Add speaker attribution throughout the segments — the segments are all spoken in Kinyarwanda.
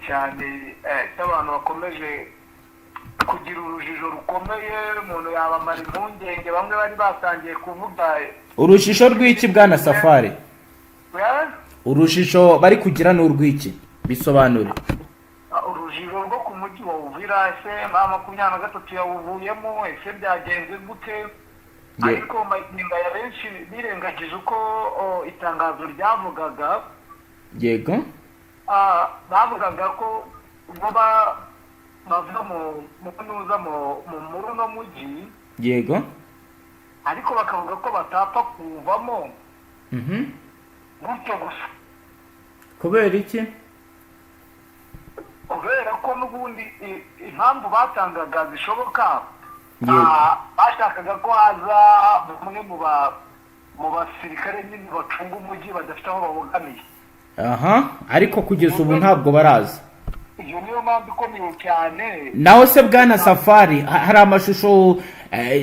Speaker 1: cyane cy'abantu bakomeje kugira urujijo rukomeye. Umuntu yabamara impungenge, bamwe bari batangiye kuvuga.
Speaker 2: Urujijo rw'iki, bwana Safari? Urujijo bari kugira ni urw'iki? Bisobanure.
Speaker 1: Urujijo rwo ku mujyi wa Uvira: ese M23 yawuvuyemo? Ese byagenze gute? Ariko magingo aya benshi birengagije uko itangazo ryavugaga. Bavugaga ko ubwo bava mu nuza muri uno mujyi, ariko bakavuga ko batapfa kuwuvamo gutyo gusa.
Speaker 2: Kubera iki?
Speaker 1: Kubera ko n'ubundi impamvu batangaga zishoboka, bashakaga ko haza bamwe mu basirikare nyine bacunga umujyi badafite aho babogamiye.
Speaker 2: Aha, ariko kugeza ubu ntabwo baraza.
Speaker 1: Iyo niyo mpamvu ikomeye cyane.
Speaker 2: Naho se bwana Safari, hari amashusho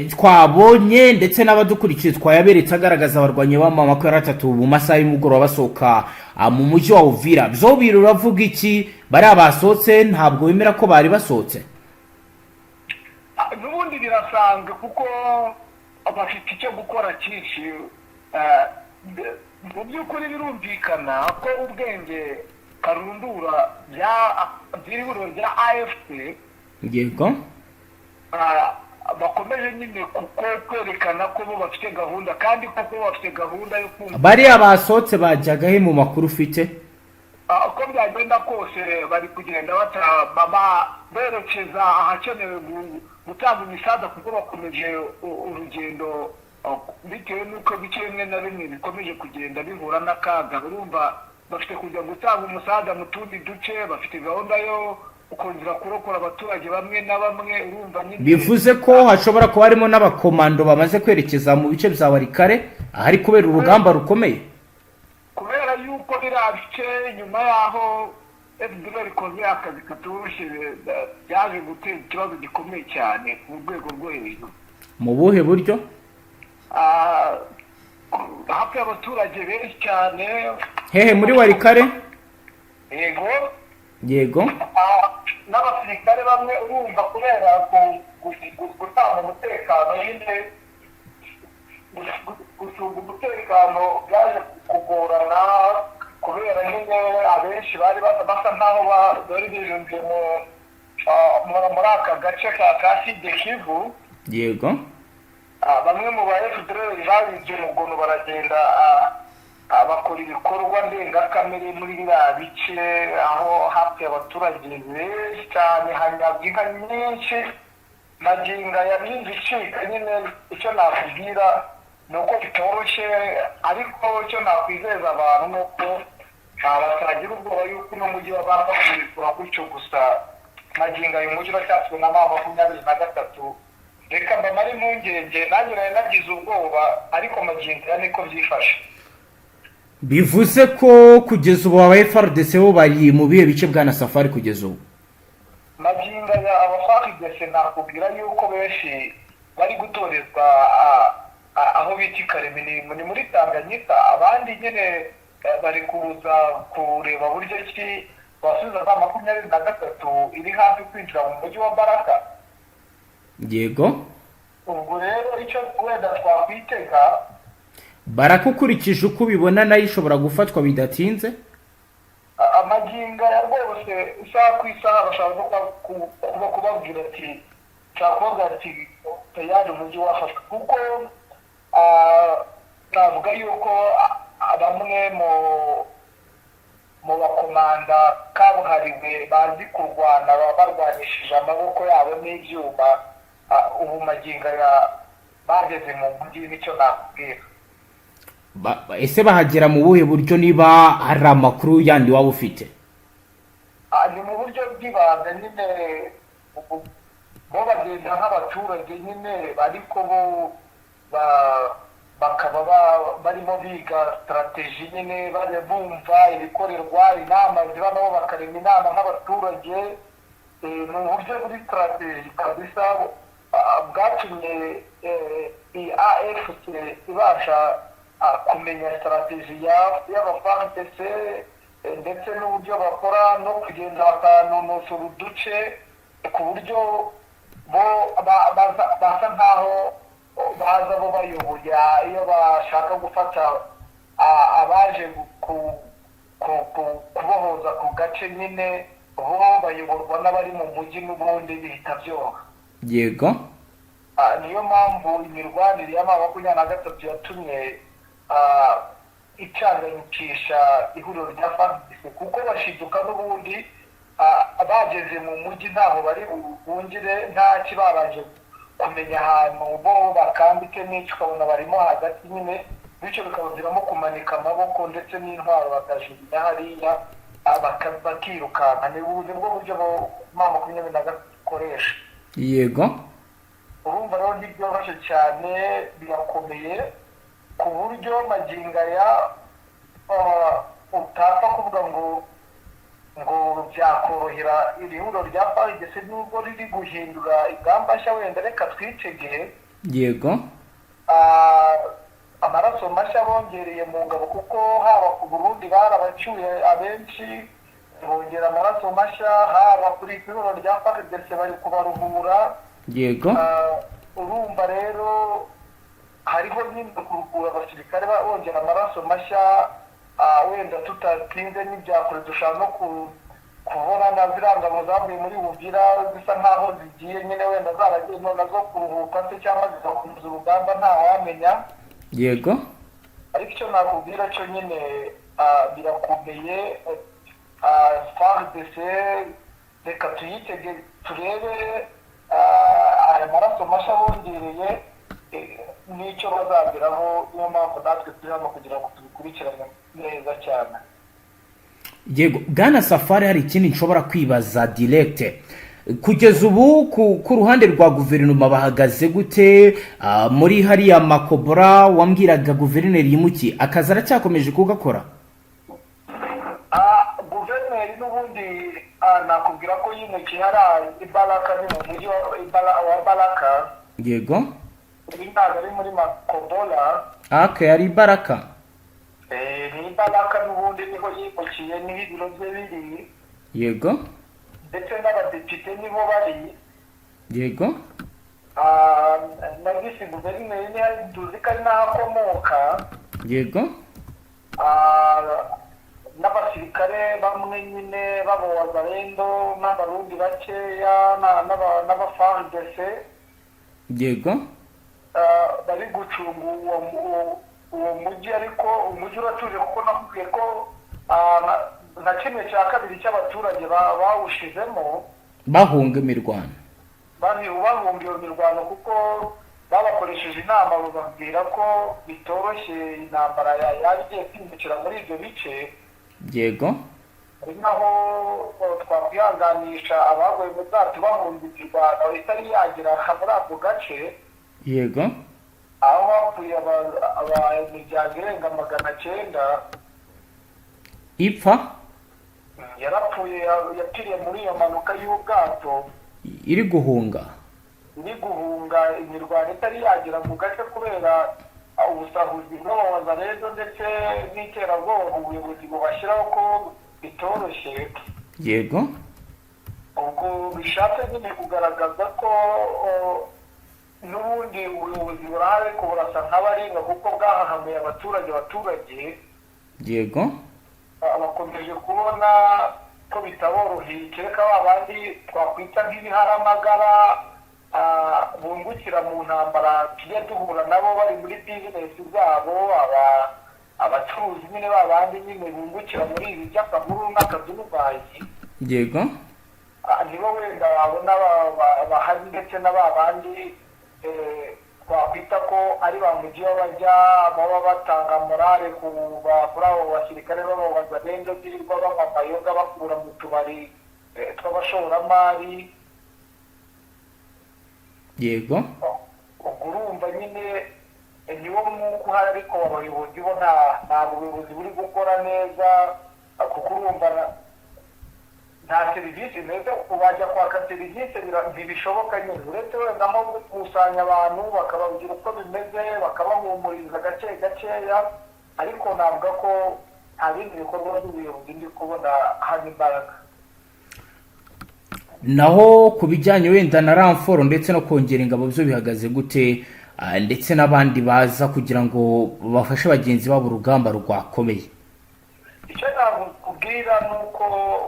Speaker 2: twabonye, ndetse n'abadukurikiye twayaberetse, agaragaza abarwanyi ba M23 mu masaha y'umugoroba basohoka mu mujyi wa Uvira. Byo biro uravuga iki? Bariya basohotse ntabwo bemera ko bari basohotse?
Speaker 1: N'ubundi birasanzwe kuko bafite icyo gukora cyinshi. Mu by'ukuri birumvikana ko ubwenge karundura by'ihuriro rya AFC bakomeje nyine kuko kwerekana ko bo bafite gahunda, kandi koko bafite gahunda yo kumva.
Speaker 2: Bariya basohotse bajyaga he mu makuru ufite?
Speaker 1: Uko byagenda kose bari kugenda berekeza ahakenewe gutanga imisaza, kuko bakomeje urugendo bitewe n'uko ibice bimwe na bimwe bikomeje kugenda bihura n'akaga. Urumva bafite kujya gutanga umusaza mu tundi duce, bafite gahunda yo kongera kurokora abaturage bamwe na bamwe, urumva nyine.
Speaker 2: Bivuze ko hashobora kuba harimo n'abakomando bamaze kwerekeza mu bice bya Walikale ahari kubera urugamba rukomeye.
Speaker 1: Kubera yuko biriya bice nyuma y'aho FDLR ikoze akazi katoroshye, byaje guteza ikibazo gikomeye cyane ku rwego rwo hejuru.
Speaker 2: Mu buhe buryo?
Speaker 1: Hafi y'abaturage benshi cyane.
Speaker 2: Hehe? Muri Walikale?
Speaker 1: Yego. N'abasirikare bamwe, urumva, kubera gutanga umutekano nyine, gucunga umutekano byaje kugorana, kubera nyine abenshi bari basa nkaho bari bijunje muri aka gace ka Sud Kivu. Bamwe mu ba FDLR babibye umugono, baragenda bakora ibikorwa ndengakamere muri biriya bice, aho hafi abaturage benshi cyane, hanyagwa inka nyinshi. Magingo aya n'inzu icika nyine. Icyo nakubwira ni uko bitoroshye, ariko icyo nakwizeza abantu ni uko batagira ubwoba yuko uno mujyi bapfa kuwikura gutyo gusa. Magingo aya umujyi uracyafitwe na M23. Reka mbamare impungenge, nanjye nari nagize ubwoba, ariko magingo aya niko byifashe.
Speaker 2: Bivuze ko kugeza ubu aba FARDC bo bari mu bihe bice, bwana Safari, kugeza ubu?
Speaker 1: Magingo aya aba FARDC nakubwira yuko benshi bari gutorezwa aho bita i Kalemie, ni muri Tanganyika. Abandi nyine bari kuza kureba buryo ki basubiza za 23 iri hafi kwinjira mu mujyi wa Baraka. Ubwo rero icyo wenda twakwitega...
Speaker 2: Baraka, ukurikije uko ubibona, nayo ishobora gufatwa bidatinze?
Speaker 1: Amagingo aya rwose, isaha ku isaha bashobora no kubabwira ati, nshobora kubabwira ati tayari umujyi wafashwe, kuko navuga yuko bamwe mu bakomanda kabuhariwe bazi kurwana, baba barwanishije amaboko yabo n'ibyuma, ubu magingo aya bageze mu mujyi, nicyo nakubwira.
Speaker 2: Ese bahagera mu buhe buryo, niba hari amakuru yandi waba ufite?
Speaker 1: Ni mu buryo bw'ibanga nyine. Bo bagenda nk'abaturage nyine, ariko bo bakaba barimo biga stratégie nyine, bari bumva ibikorerwa, inama ziba, nabo bakarema inama nk'abaturage. Ni uburyo buri stratégie kabisa bwatumye iyi AFC ibasha kumenya stratégie y'aba FARDC. Ndetse n'uburyo bakora no kugenda bakanonosora uduce ku buryo bo basa nkaho baza bo bayoboye iyo bashaka gufata abaje kubohoza ku gace nyine, bo bayoborwa n'abari mu mujyi, n'ubundi bihita byoroha. Niyo mpamvu imirwanire ya M23 yatumye icanganyikisha ihuriro rya FARDC, kuko bashiduka n'ubundi bageze mu mujyi ntaho bari buhungire, nta kibabanje kumenya ahantu bo bakambike n'icyo, ukabona barimo hagati nyine, bityo bikabaviramo kumanika amaboko ndetse n'intwaro bakajugunya hariya, bakirukanka. Ni ubu nibwo buryo bo M23 ikoresha. Urumva rero ntibyoroshye cyane, birakomeye ku buryo magingo aya utapfa kuvuga ngo byakorohera iri huriro rya FARDC nubwo riri guhindura ingamba nshya. Wenda reka twitege amaraso mashya bongereye mu ngabo, kuko haba ku Burundi barabacyuye abenshi, bongera amaraso mashya, haba kuri ihuriro rya FARDC bari kubaruhura. Urumva rero hariho nyine kuruhura abasirikare, bongera amaraso mashya. Wenda tutatinze n'ibyakure, dushobora no kubona na ziriya ngabo zavuye muri Uvira zisa nkaho zigiye nyine, wenda zaragiye none zo kuruhuka se cyangwa zigakomeza urugamba, ntawamenya. Ariko icyo nakubwira cyo nyine, birakomeye. FARDC reka tuyitege turebe aya maraso mashya bongereye n'icyo bazageraho. Niyo mpamvu natwe turi hano kugira ngo tubikurikirane neza cyane.
Speaker 2: Yego, bwana Safari, hari ikindi nshobora kwibaza direct. Kugeza ubu ku ruhande rwa guverinoma bahagaze gute? Muri hariya Makobora wambwiraga guverineri yimukiye, akazi aracyakomeje kugakora?
Speaker 1: Guverineri n'ubundi nakubwira ko yimukiye hariya i Baraka, ni mu mujyi wa Baraka. Ibi ntabwo ari muri Makobola.
Speaker 2: Ake ari Baraka.
Speaker 1: Ni i Baraka n'ubundi niho yimukiye, niho ibiro bye biri. Ndetse n'abadepite niho bari. Na visi guverineri niho tuzi ko ari naho akomoka. N'abasirikare bamwe nyine b'abawazalendo n'Abarundi bakeya n'aba FARDC bari gucunga uwo mujyi. Ariko umujyi uratuje, kuko nakubwiye ko nka kimwe cya kabiri cy'abaturage bawushizemo.
Speaker 2: Bahunga imirwano.
Speaker 1: Bahunga iyo mirwano, kuko babakoresheje inama bababwira ko bitoroshye, intambara yaba igiye kwimukira muri ibyo bice. Ari naho twakwihanganisha abaguye mu bwato bahunga imirwano itari yagera muri ako gace, aho hapfuye imiryango irenga 900.
Speaker 2: Ipfa?
Speaker 1: Yarapfuye, yapfiriye muri iyo mpanuka y'ubwato.
Speaker 2: Iri guhunga.
Speaker 1: Iri guhunga imirwano itari yagera mu gace, kubera ubusahuzi bw'abawazalendo ndetse n'iterabwoba ubuyobozi bubashyiraho ko bitoroshye. Ubwo bishatse nyine kugaragaza ko n'ubundi ubuyobozi burahari, ariko burasa nk'abaringa, kuko bwahahamiye abaturage. Bakomeje kubona ko bitaboroheye, kereka ba bandi twakwita nk'ibiharamagara bungukira mu ntambara, tujya duhura nabo bari muri bizinesi zabo, abacuruzi nyine, ba bandi nyine bungukira muri ibi by'akaguru n'akaduruvayi. Nibo wenda wabona bahari, ndetse na ba bandi twakwita ko ari ba mujyi bajya baba batanga morale kuri abo basirikare b'abawazalendo birirwa banywa amayoga bakura mu tubari tw'abashoramari. Ubwo urumva nyine niwo mwuka uhari, ariko abayobozi bo ntabwo ubuyobozi buri gukora neza, kuko urumva nta serivisi neza, wajya kwaka serivisi ntibishoboka nyine, uretse wenda nko gukusanya abantu bakababwira uko bimeze, bakabahumuriza gake gakeya, ariko navuga ko Nta bindi bikorwa by'ubuyobozi ndi kubona hano imbaraga.
Speaker 2: Naho ku bijyanye wenda na renfort ndetse no kongera ingabo, byo bihagaze gute? Ndetse n'abandi baza kugira ngo bafashe bagenzi babo urugamba rwakomeye.
Speaker 1: Icyo nakubwira ni uko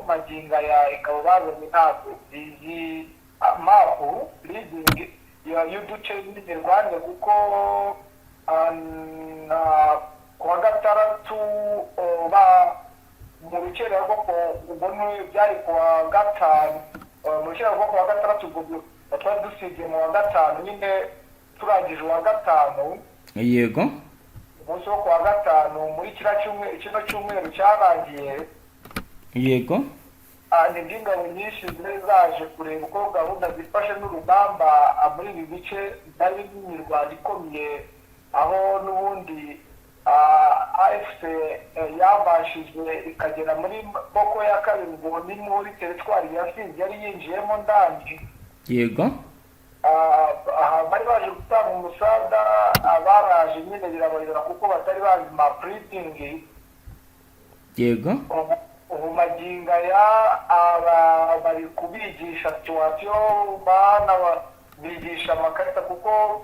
Speaker 1: magingo aya ingabo bazanye ntabwo zizi map reading y'uduce n'imirwanire, kuko ku wa gatandatu mu rukerera rwo ku, ubwo byari ku wa gatanu, mu rukerera rwo ku wa gatandatu, ubwo twari dusibye mu wa gatanu nyine, turangije uwa gatanu. Umunsi wo ku wa gatanu muri kiriya cyumweru, kino cyumweru cyarangiye. Nibwo ingabo nyinshi zari zaje kureba uko gahunda zifashe n'urugamba muri ibi bice byari imirwano ikomeye, aho n'ubundi AFC yabashije ikagera muri boko ya kabiri, ngo ni muri teritwari ya Fizi yari yinjiyemo ndani. Aha bari baje gutanga umusada, baraje nyine birabayobera kuko batari bazi map reading. Ubu magingo aya aba bari kubigisha situation, bana bigisha amakarita, kuko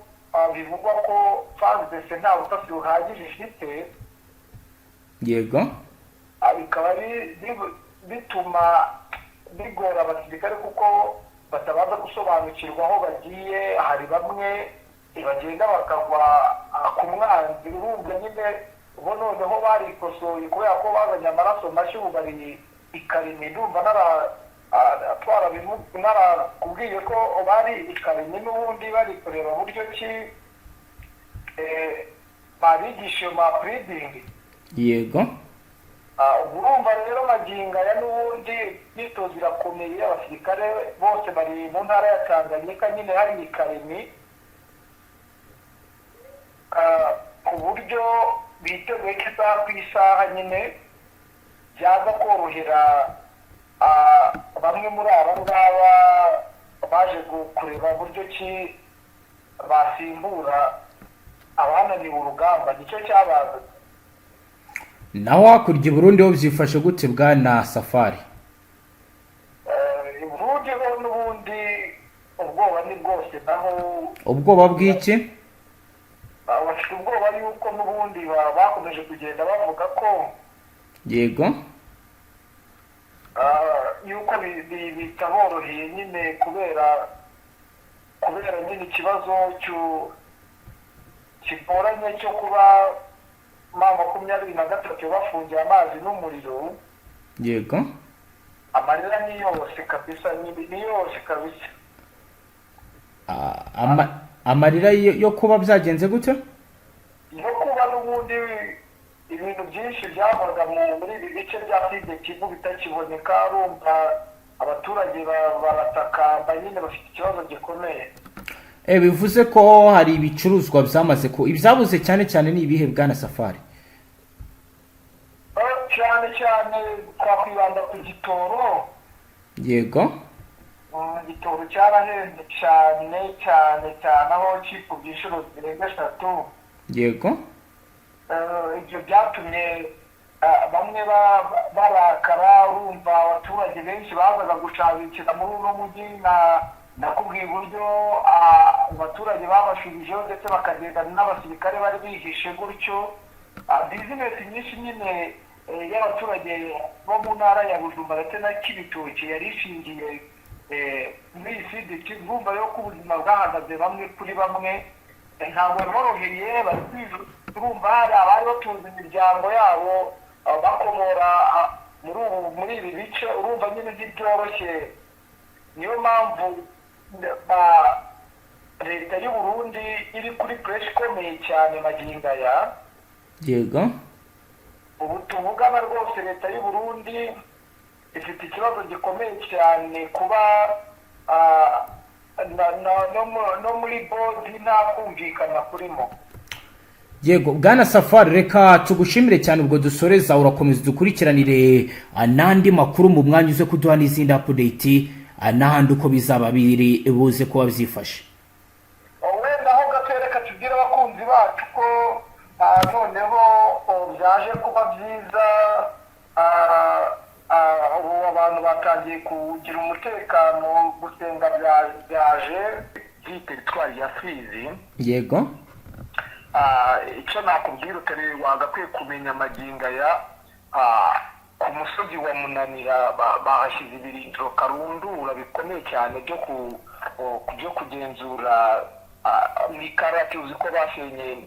Speaker 1: bivugwa ko FARDC nta butasi buhagije ifite. Bikaba bituma bigora abasirikare kuko batabanza gusobanukirwa aho bagiye. Hari bamwe bagenda bakagwa ku mwanzi. Urumva nyine bo noneho barikosoye kubera ko bazanye amaraso mashya. Ubu bari i Kalemie, ndumva narakubwiye ko bari i Kalemie n'ubundi bari kureba buryo ki babigisha iyo map reading. Urumva rero magingo aya n'ubundi imyitozo irakomeye, abasirikare bose bari mu ntara ya Tanganyika nyine hari i Kalemie, ku buryo biteguye ko isaha ku isaha nyine byaza korohera bamwe muri aba ngaba baje kureba buryo ki basimbura abananiwe urugamba, nicyo cyabaza.
Speaker 2: Naho hakurya i Burundi ho byifashe gute, bwana Safari?
Speaker 1: I Burundi ho n'ubundi ubwoba ni bwose naho.
Speaker 2: Ubwoba bw'iki?
Speaker 1: Bafite ubwoba yuko n'ubundi bakomeje kugenda bavuga ko yuko bitaboroheye nyine kubera nyine ikibazo kigoranye cyo kuba M23 bafungiye amazi n'umuriro. Amarira ni yose kabisa, ni yose kabisa.
Speaker 2: Amarira yo kuba byagenze gute?
Speaker 1: No kuba n'ubundi ibintu byinshi byavaga muri ibi bice bya Sud Kivu bitakiboneka. Urumva abaturage baratakamba nyine, bafite ikibazo gikomeye.
Speaker 2: Bivuze ko hari ibicuruzwa byamaze ku ibyabuze cyane cyane ni ibihe, bwana Safari?
Speaker 1: Cyane cyane twakwibanda ku gitoro. Igitoro cyarahenze cyane cyane cyane, aho kikubye inshuro zirenga eshatu. Ibyo byatumye bamwe barakara. Urumva abaturage benshi bazaga gushabikira muri uno mujyi, na nakubwiye uburyo abaturage babashubijeho ndetse bakagenda n'abasirikare bari bihishe gutyo. Bizinesi nyinshi nyine y'abaturage bo mu ntara ya Bujumbura ndetse na Kibitoki yari ishingiye muri iyi Sud Kivu. Urumva rero ko ubuzima bwahagaze bamwe kuri bamwe. Ntabwo biboroheye, bari urumva hari abari batunze imiryango yabo bakomora muri ibi bice. Urumva nyine ntibyoroshye, niyo mpamvu leta y'u Burundi iri kuri pressure ikomeye cyane magingo aya. Ubu tuvugana rwose leta y'u Burundi ifite ikibazo gikomeye cyane kuba no muri board nta kumvikana kurimo.
Speaker 2: Yego, bwana Safari, reka tugushimire cyane. Ubwo dusoreza, urakomeza dukurikiranire n'andi makuru mu mwanya, uze kuduha n'izindi update n'ahandi uko bizaba biri buze kuba byifashe.
Speaker 1: Wenda aho gato reka tubwire abakunzi bacu ko Noneho byaje kuba byiza. Ubu abantu batangiye kugira umutekano, gusenga byaje by'i teritwari ya Fizi. Icyo nakubwira utari wagakwiye kumenya magingo aya, ku musozi wa Munanira bahashyize ibirindiro karundura bikomeye cyane byo kugenzura Mikarati. Uzi ko basenye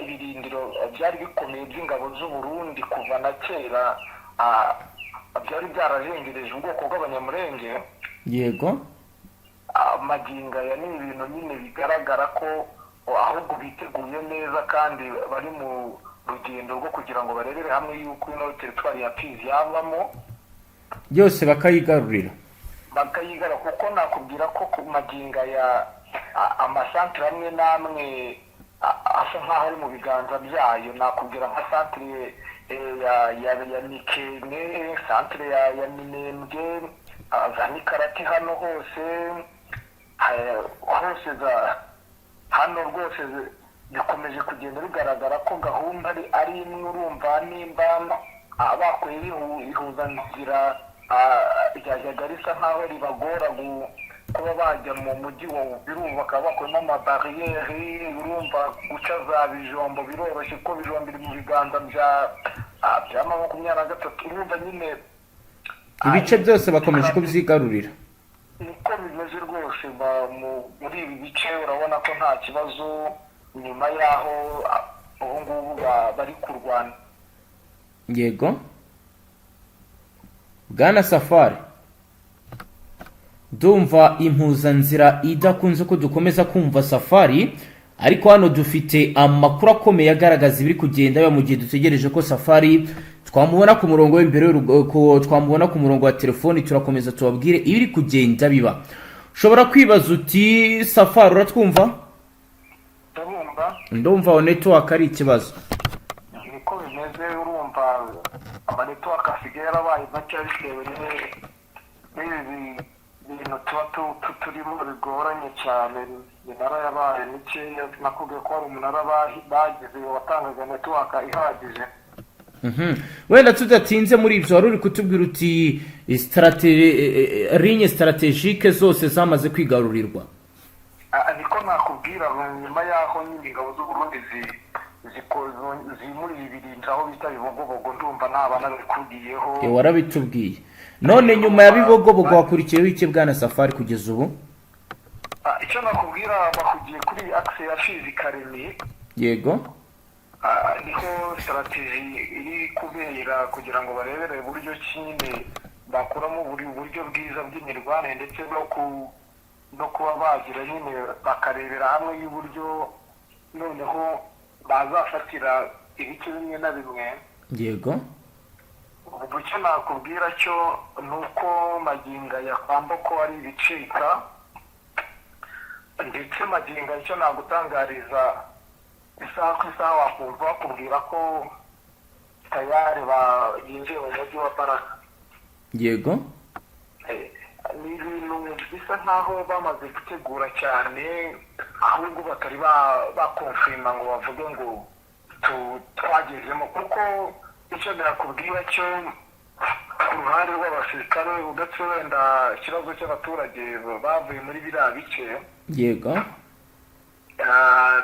Speaker 1: ibirindiro byari bikomeye by'ingabo z'u Burundi kuva na kera, byari byarajengereje ubwoko bw'Abanyamurenge. Magingo aya ni ibintu nyine bigaragara ko ahubwo biteguye neza kandi bari mu rugendo rwo kugira ngo barebere hamwe yuko ino teritwari ya Fizi yavamo.
Speaker 2: Byose bakayigarurira.
Speaker 1: Bakayigara, kuko nakubwira ko ku magingo aya amasantere amwe n'amwe asa nk'aho ari mu biganza byayo. Nakubwira nka santere ya Mikene, santere ya Minembwe, za Mikarati, hano hose hose za hano rwose bikomeje kugenda bigaragara ko gahunda ari imwe. Urumva nimba bakuye ihuzanzira ryajyaga risa nkaho ribagora kuba bajya mu mujyi wa Uvira, bakaba bakuyemo amabariyeri. Urumva guca za Bijombo biroroshye kuko Bijombo iri mu biganza bya 23. Urumva nyine
Speaker 2: Ibice byose bakomeje kubyigarurira.
Speaker 1: Niko bimeze rwose. Muri ibi bice urabona ko nta kibazo nyuma y'aho ubu ngubu bari kurwana.
Speaker 2: Yego, bwana Safari, ndumva impuzanzira idakunze ko dukomeza kumva Safari, ariko hano dufite amakuru akomeye agaragaza ibiri kugenda biba mu gihe dutegereje ko Safari twamubona ku murongo w'imbere ko twamubona ku murongo wa telefoni. Turakomeza tubabwire ibiri kugenda biba. Ushobora kwibaza uti: "Safari, uratwumva?"
Speaker 1: Ndabumva.
Speaker 2: Ndumva aho network ari ikibazo.
Speaker 1: Niko bimeze. Urumva ama network asigaye yarabaye make bitewe n'ibi bintu tuba turimo bigoranye cyane. Iminara yabaye mikeya. Nakubwiye ko hari umunara bagize watangaga network ihagije.
Speaker 2: Wenda tudatinze muri ibyo, wari uri kutubwira uti ligne stratégique zose zamaze kwigarurirwa.
Speaker 1: Niko nakubwira, nyuma y'aho nyine ingabo z'u Burundi zimuriye ibirindiro aho bita Bibogobogo. Ndumva naba narabikubwiyeho.
Speaker 2: Warabitubwiye. None nyuma ya Bibogobogo wakurikiyeho iki, bwana Safari, kugeza ubu?
Speaker 1: Icyo nakubwira, bahugiye kuri axe ya Fizi Karemi. Niho stratégie iri kubera kugira ngo barebere uburyo ki nyine bakuramo buri buryo bwiza bw'imirwanire, ndetse no kuba bagira nyine bakarebera hamwe y'uburyo noneho bazafatira ibice bimwe na bimwe. Ubwo icyo nakubwira cyo ni uko magingo aya ko ari ibicika, ndetse magingo aya icyo nagutangariza, isaha ku isaha wakumva bakubwira ko tayari binjiye mu mujyi wa Baraka. Ni ibintu bisa nkaho bamaze gutegura cyane, ahubwo batari bakonfirima ngo bavuge ngo twagezemo, kuko icyo nakubwira cyo ku ruhande rw'abasirikare, uretse wenda ikibazo cy'abaturage bavuye muri biriya bice,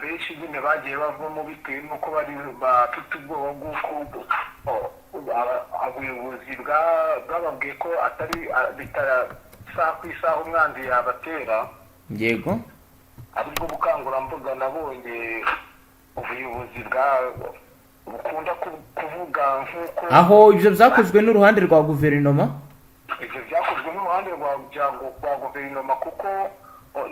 Speaker 1: benshi nyine bagiye bavamo bitewe n'uko bari bafite ubwoba bw'uko ubuyobozi bwababwiye ko atari bitara isaha ku isaha umwanzi yabatera. Aribwo bukangurambaga nabonye ubuyobozi bwa bukunda kuvuga nk'uko
Speaker 2: Aho ibyo byakozwe n'uruhande rwa guverinoma?
Speaker 1: Ibyo byakozwe n'uruhande rwa guverinoma, kuko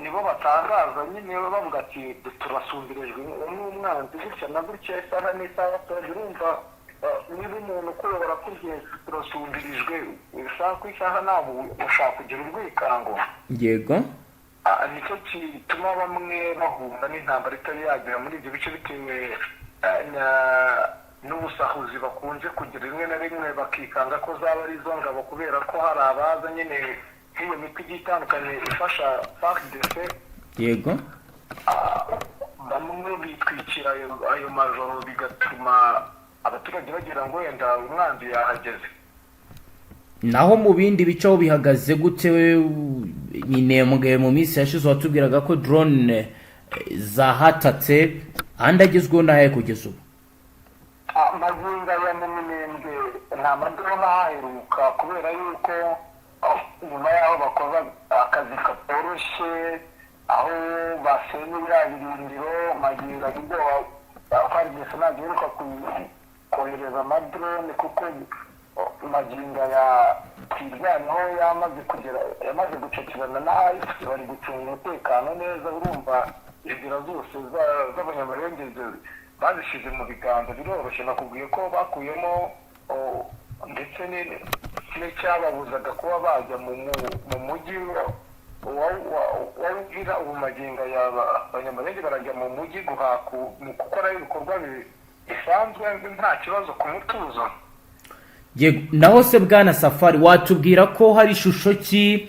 Speaker 1: nibo batangaza nyine bavuga ati: "Turasumbirijwe n'umwanzi gutya na gutya, isaha n'isaha." Abaturage urumva, niba umuntu ukuyobora akubwiye turasumbirijwe isaha ku isaha, ntabwo ushaka kugira urwikango. Nicyo gituma bamwe bahunga n'intambara itari yagera muri ibyo bice, bitewe n'ubusahuzi bakunze kugira rimwe na rimwe, bakikanga ko zaba ari izo ngabo, kubera ko hari abaza nyine nk'iyo mitwe igiye itandukanye ifasha FARDC. Bamwe Bamwe bitwikira ayo majoro, bigatuma abaturage bagira ngo wenda umwanzi yahageze.
Speaker 2: Naho mu bindi bice aho bihagaze gute? Minembwe mu minsi yashize watubwiraga ko drone zahatatse, ahandi agezweho n'ahaye kugeza ubu?
Speaker 1: Magingo aya mu Minembwe nta madrone ahaheruka, kubera yuko nyuma y'aho bakoze akazi katoroshye, aho basenye biriya birindiro, magingo aya ubwoba FARDC ntabwo iheruka kohereza amadrone, kuko magingo aya Twirwaneho yamaze kugera, yamaze gucakirana na AFC, bari gucunga umutekano neza. Urumva inzira zose z'Abanyamurenge bazishyize mu biganza, biroroshye. Nakubwiye ko bakuyemo ndetse n'icyababuzaga kuba bajya mu mujyi wa Uvira. Ubu magingo aya Abanyamurenge barajya mu mujyi guhaku mu gukora ibikorwa bisanzwe nta kibazo, ku mutuzo.
Speaker 2: Yego, naho se bwana Safari, watubwira ko hari ishusho ki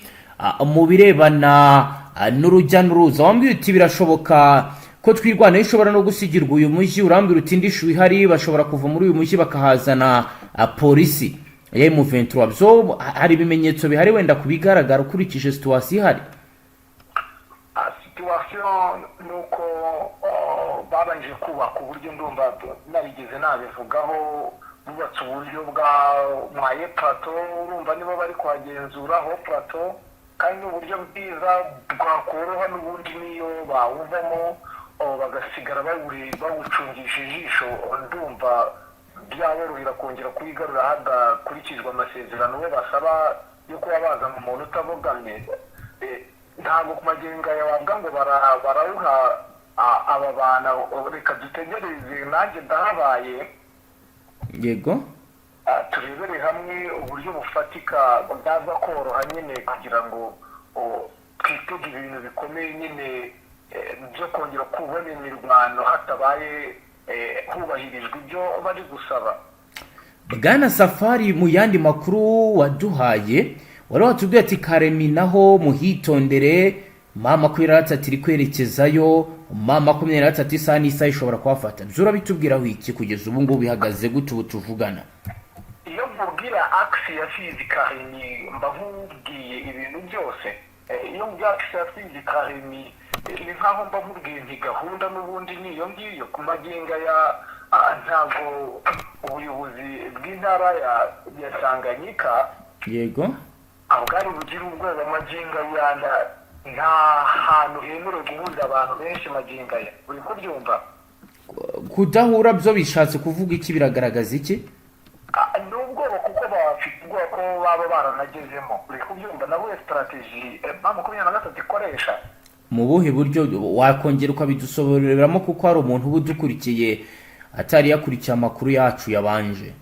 Speaker 2: mu birebana n'urujya n'uruza? Wambwira uti birashoboka ko Twirwaneho ishobora no gusigirwa uyu mujyi, urambwira uti indi shu ihari, bashobora kuva muri uyu mujyi bakahazana polisi ya M23. Byo hari ibimenyetso bihari wenda ku bigaragara ukurikije situation ihari?
Speaker 1: Situation ni uko babanje kubaka uburyo, ndumva narigeze nabivugaho, bubatse uburyo bwa moyen plateau. Urumva nibo bari kuhagenzura haut plateau, kandi ni uburyo bwiza bwakoroha n'ubundi niyo bawuvamo, bagasigara bawucungisha ijisho, ndumva byaborohera kongera kuyigarura hadakurikijwe amasezerano bo basaba yo kuba bazana umuntu utabogamye. Ntabwo ku magingo aya wavuga ngo barawuha aba bantu. Reka dutegereze, nanjye ndahabaye. Turebere hamwe uburyo bufatika bwaza koroha nyine kugira ngo twitege ibintu bikomeye nyine byo kongera kubona imirwano hatabaye hubahirijwe ibyo bari gusaba.
Speaker 2: Bwana Safari, mu yandi makuru waduhaye wari watubwiye ati Karemi naho muhitondere, M23 iri kwerekezayo, M23 isaha n'isaha ishobora kuhafata. Byo urabitubwiraho iki? Kugeza ubu ngubu bihagaze gute ubu tuvugana?
Speaker 1: Iyo nkubwira axe ya Fizi Karemi mba nkubwiye ibintu byose. Iyo mbwira axe ya Fizi Karemi ni nkaho mba nkubwiye nti gahunda n'ubundi ni iyo ngiyo. Ku magingo ya ntabwo ubuyobozi bw'intara ya Tanganyika bwari bugire ubwoba. Magingo aya nta hantu hemerewe guhurira abantu benshi magingo aya, uri kubyumva?
Speaker 2: Kudahura byo bishatse kuvuga iki? Biragaragaza iki?
Speaker 1: Ni ubwoba, kuko bafite ubwoba ko baba baranagezemo, uri kubyumva? Nawe stratégie M23 ikoresha.
Speaker 2: Mu buhe buryo? Wakongera ukabidusobanuriramo, kuko hari umuntu uba udukurikiye atari yakurikiye amakuru yacu yabanje.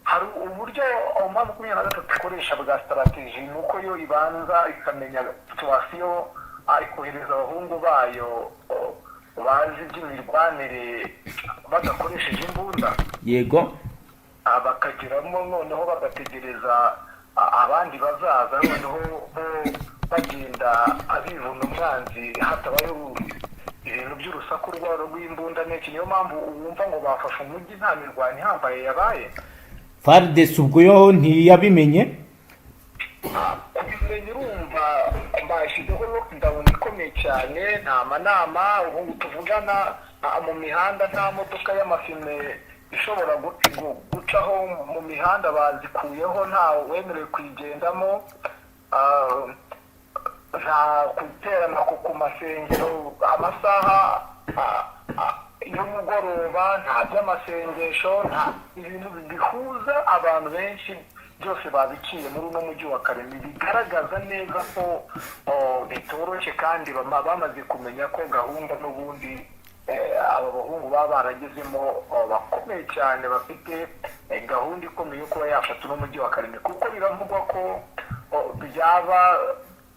Speaker 1: Hari uburyo M23 ikoresha bwa stratégie, ni uko yo ibanza ikamenya situation, ikohereza abahungu bayo bazi iby'imirwanire badakoresheje imbunda. Bakageramo, noneho bagategereza abandi bazaza, noneho bo bagenda abivuna umwanzi hatabayeho ibintu by'urusaku rw'imbunda n'iki. Niyo mpamvu wumva ngo bafashe umujyi nta mirwano ihambaye yabaye.
Speaker 2: FARDC ubwo yo ntiyabimenye?
Speaker 1: Kubimenya, urumva bashyizeho lockdown ikomeye cyane, nta manama. Ubu tuvugana mu mihanda nta modoka y'amafime ishobora gucaho mu mihanda, bazikuyeho, nta wemerewe kuyigendamo. Nta guterana ku masengero amasaha y'umugoroba, nta by'amasengesho, nta ibintu bihuza abantu benshi, byose babiciye muri uno mujyi wa Karemi. Bigaragaza neza ko bitoroshye, kandi bamaze kumenya ko gahunda n'ubundi aba bahungu baba baragezemo bakomeye cyane, bafite gahunda ikomeye yo kuba yafata uno mujyi wa Karemi, kuko biravugwa ko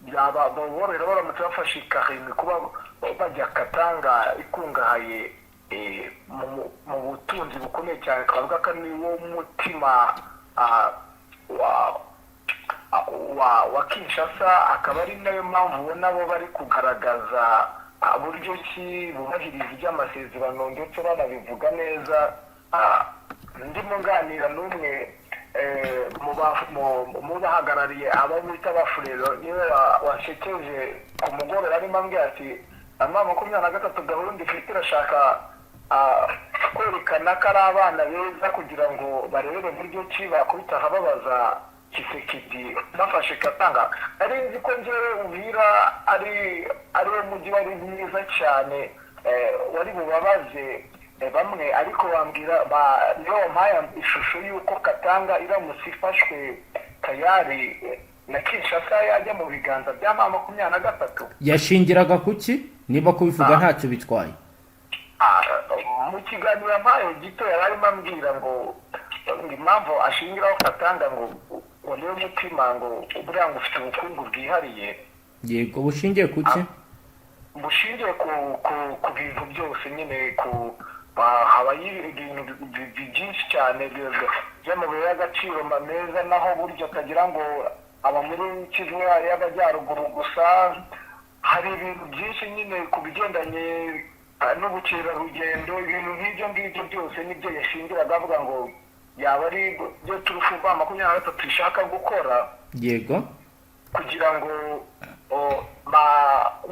Speaker 1: byaba borohera baramutse bafashe Karemi kuba bajya Katanga ikungahaye mu butunzi bukomeye cyane. Twavuga ko ari wo mutima wa Kinshasa, akaba ari nayo mpamvu ubona bo bari kugaragaza. buryo ki bubahiriza iby'amasezerano, ndetse banabivuga neza. Ndimo nganira n'umwe mu bahagarariye abo bita Abafurero, niwe washekeje ku mugoroba, arimo ambwira ati: "M23 gahunda ifite irashaka kwerekana ko ari abana beza kugira ngo barebe buryo ki bakubita ahababaza Tshisekedi bafashe Katanga." Ari nzi ko njyewe Uvira ari wo mujyi wari mwiza cyane, wari bubabaze bamwe, ariko bambwira niyo wampaye ishusho y'uko Katanga iramutse ifashwe tayari na Kinshasa yajya mu biganza bya M23.
Speaker 2: Yashingiraga kuki, niba kubivuga ntacyo bitwaye?
Speaker 1: Mu kiganiro yampaye gito yari arimo ambwira ngo impamvu ashingiraho Katanga ngo niwe mutima, ngo buriya ngo ufite ubukungu bwihariye.
Speaker 2: Yego, bushingiye kuki?
Speaker 1: Bushingiye ku bintu byose nyine, ku habayo ibintu byinshi cyane by'amabuye y'agaciro meza, naho burya atagira ngo aba muri Kivu y'Amajyaruguru gusa. Hari ibintu byinshi nyine ku bigendanye n'ubukerarugendo, ibintu nk'ibyo ngibyo byose nibyo yashingiraga avuga ngo yaba ari byo turufu M23 ishaka gukora kugira ngo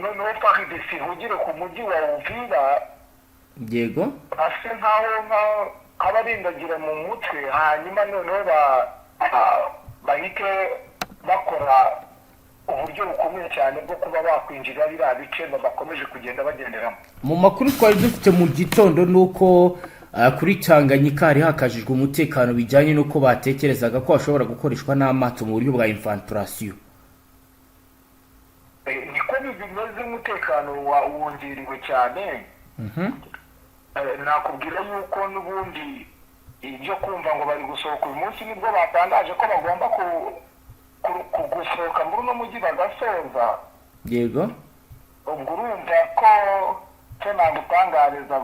Speaker 1: noneho FARDC ihugire ku mujyi wa Uvira, base nkaho nk'abarindagira mu mutwe, hanyuma noneho bahite bakora uburyo bukomeye cyane bwo kuba bakwinjira biriya bice bakomeje kugenda bagenderamo.
Speaker 2: Mu makuru twari dufite mu gitondo ni uko kuri Tanganyika hari hakajijwe umutekano, bijyanye n'uko batekerezaga ko hashobora gukoreshwa n'amato mu buryo bwa infiltration.
Speaker 1: Niko bimeze, umutekano wongerewe cyane. Nakubwira yuko n'ubundi ibyo kumva ngo bari gusohoka uyu munsi, nibwo batangaje ko bagomba gusohoka muri uno mujyi bagasoza. Ubwo urumva ko cyo nagutangariza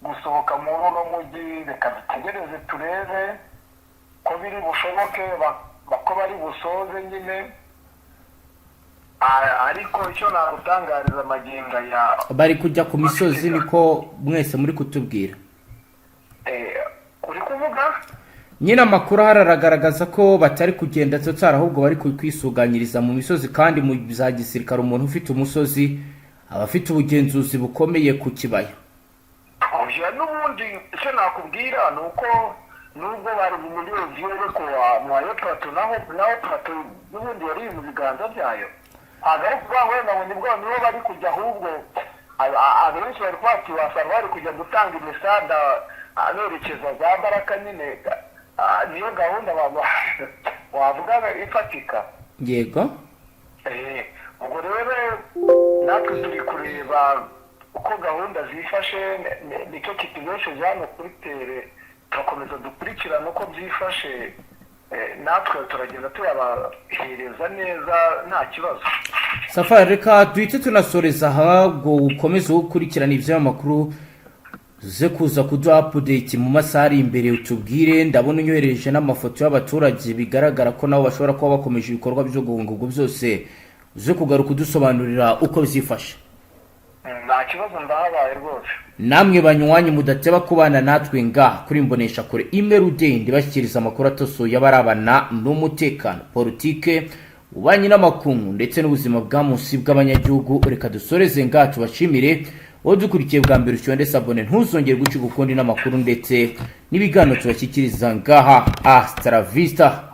Speaker 1: gusohoka muri uno mujyi, reka dutegereze turebe ko biri bushoboke, ko bari busoze nyine. Ariko icyo nagutangariza magingo aya,
Speaker 2: Bari kujya ku misozi, niko mwese muri kutubwira?
Speaker 1: Uri kuvuga?
Speaker 2: Nyine amakuru ahari aragaragaza ko batari kugenda totari, ahubwo bari kwisuganyiriza mu misozi, kandi mu za gisirikare umuntu ufite umusozi aba afite ubugenzuzi bukomeye ku kibaya.
Speaker 1: Oya, n'ubundi icyo nakubwira ni uko nubwo bari muri Uvira, ariko mwayo plateau naho plateau n'ubundi yari mu biganza byayo. Ntabwo ari ukuvuga ngo wenda ngo nibwo niho bari kujya, ahubwo abenshi bari kuvuga ati wasanga bari kujya gutanga imisada berekeza za Baraka nyine. Niyo gahunda wavuga ifatika. Ubwo rero natwe turi kureba uko gahunda zifashe, nicyo kitubesheje hano kuri terrain. Turakomeza dukurikirana uko byifashe, natwe turagenda tuyabahereza neza, nta kibazo.
Speaker 2: Safari, reka duhite tunasoreza aha, ngo ukomeze gukurikirana iby'amakuru, uze kuza kuduha update mu masaha ari imbere, utubwire. Ndabona unyohereje n'amafoto y'abaturage, bigaragara ko nabo bashobora kuba bakomeje ibikorwa byo guhunga. Ubwo byose uze kugaruka udusobanurira uko byifashe.
Speaker 1: Nta kibazo, ndahabaye rwose.
Speaker 2: Namwe banywanyi mudateba kubana natwe ngaha kuri Imbonesha Kure imwe rudende, bashyikiriza amakuru atosoye abarabana n'umutekano, politike, ububanyi n'amakungu ndetse n'ubuzima bwa munsi bw'abanyagihugu, reka dusoreze ngaha, tubashimire. Wowe dukurikiye bwa mbere, ucyonde s'abonner, ntuzongere gucika ukundi n'amakuru ndetse n'ibiganiro tubashyikiriza ngaha. Hasta la vista.